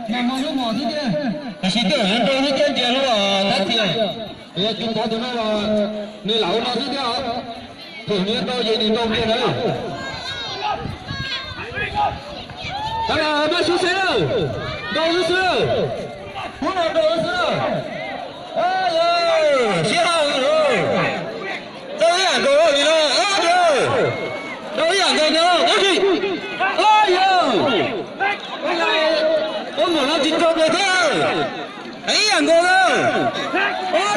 Mas mas lub mos xwb thiab. Tiam sis twb yuav nrau xwb thiab ntsia lub thab txi. Yog tus ntawd tus no los nws lam ua no xwb thiab os. Thaum nws nrau ces nws nrau kiag ntawd. Tab mas maj sib seb lawm, nrau xwb xwb. Hnub no nrau xwb xwb. Sib haum li no. Nrau ib yam nkaus li no, nrau ib yam nkaus no, ua tsis. Yog, ua mus no tsis nrau nws thiab. Ib yam nkaus na.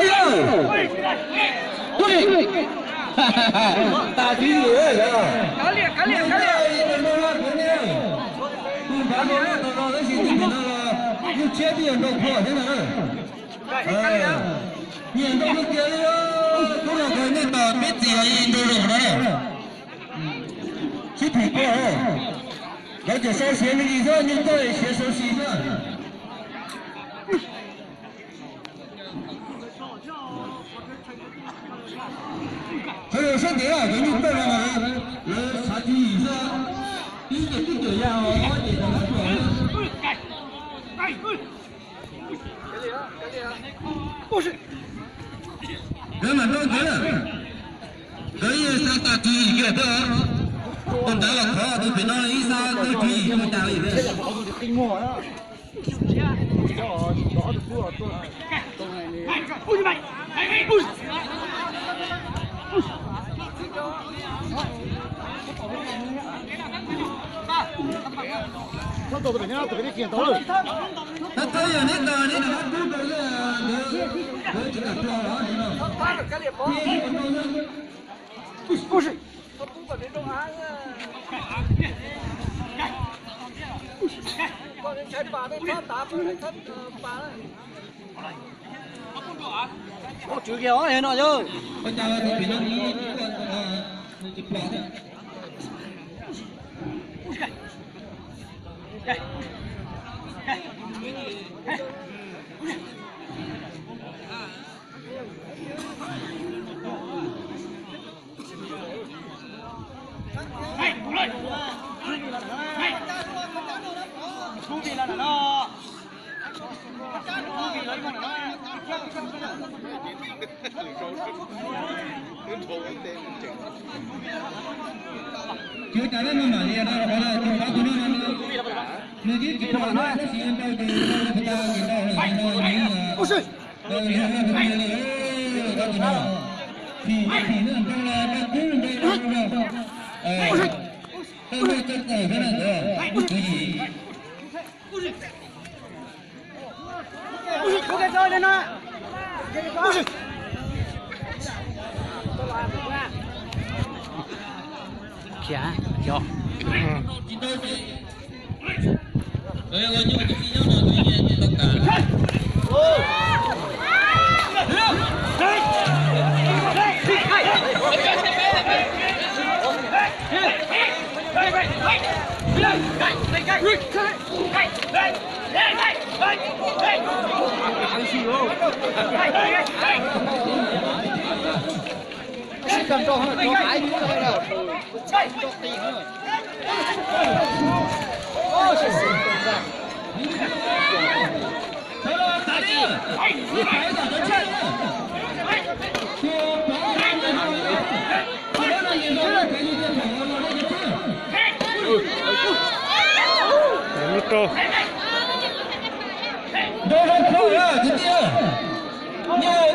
Yog, ua tsis. Tas tib li lawm. Tus nrad no tab sis tus no los yus tshiab twb yuav nrau phom thiab na. Nyiam nrau kawg kiag li, kuv los kawg nej tos peb txiv nrau zoo no. Sib phim koj, lawv cov sau siav me ntsis xwb, nej koj siav sau siav xwb. Sawv daws sab ntev cov nyuj tawj no mas lawv xav tswv yim xwb, ib ces twb tuam yaj os, ob ces tau lab tuam. Nkawd mam nrau nkawd na. Nkawd yeej xav tas tswv yim kiag thiab. Tus ntawd los thov tus pem no ib xav tus tswv yim kiag tas li thiab. Tab tab yog neb tos neb rov qab rub rau nkawd, nkawd tsis kam plho los no. Ua cas tus pem no tsis plho thiab. Cov cas lawm no mam li no, tus pab tus no nws twb tsis pom na, tab sis nrau ces nrau li cas ces nrau lawm no. Phim phim nrau los nrau kub nrau no. Tej no tej tawm xwb na ntawd, lub tswv yim. Nrau zoo kawg na kwv tij, nej kwv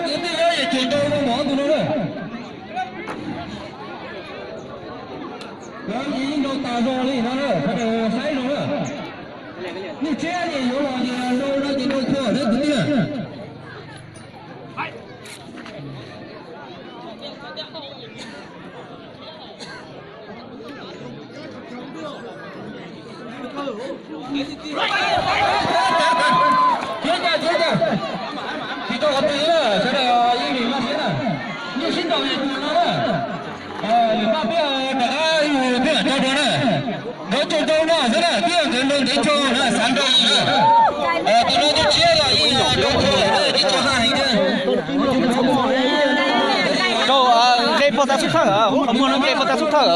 tij yog ces nrau zoo mov tus no na. Lawv ces yeej nrau tas zoo li no na, sawv daws saib zoo na. Nyuj tshiab ces yuav los ces nrau no ces nrau kho thiab kwv tij. Tsis tau qhov twg na, sawv daws yeej lim maj siab na. Yeej sib ntaus li no na. Lim maj peb rov qab yug peb mam tso dua na. Nkawd tsuas nrau no xwb na, twb yog nkawd nrau ntev tso na, xav nrau na. Tus no tus tshiab los yeej nrau tso lawm na, tsis tso haj heev thiab. Rau nqe pog tas xub thawj, hauv qhov muag no nqe pog tas xub thawj.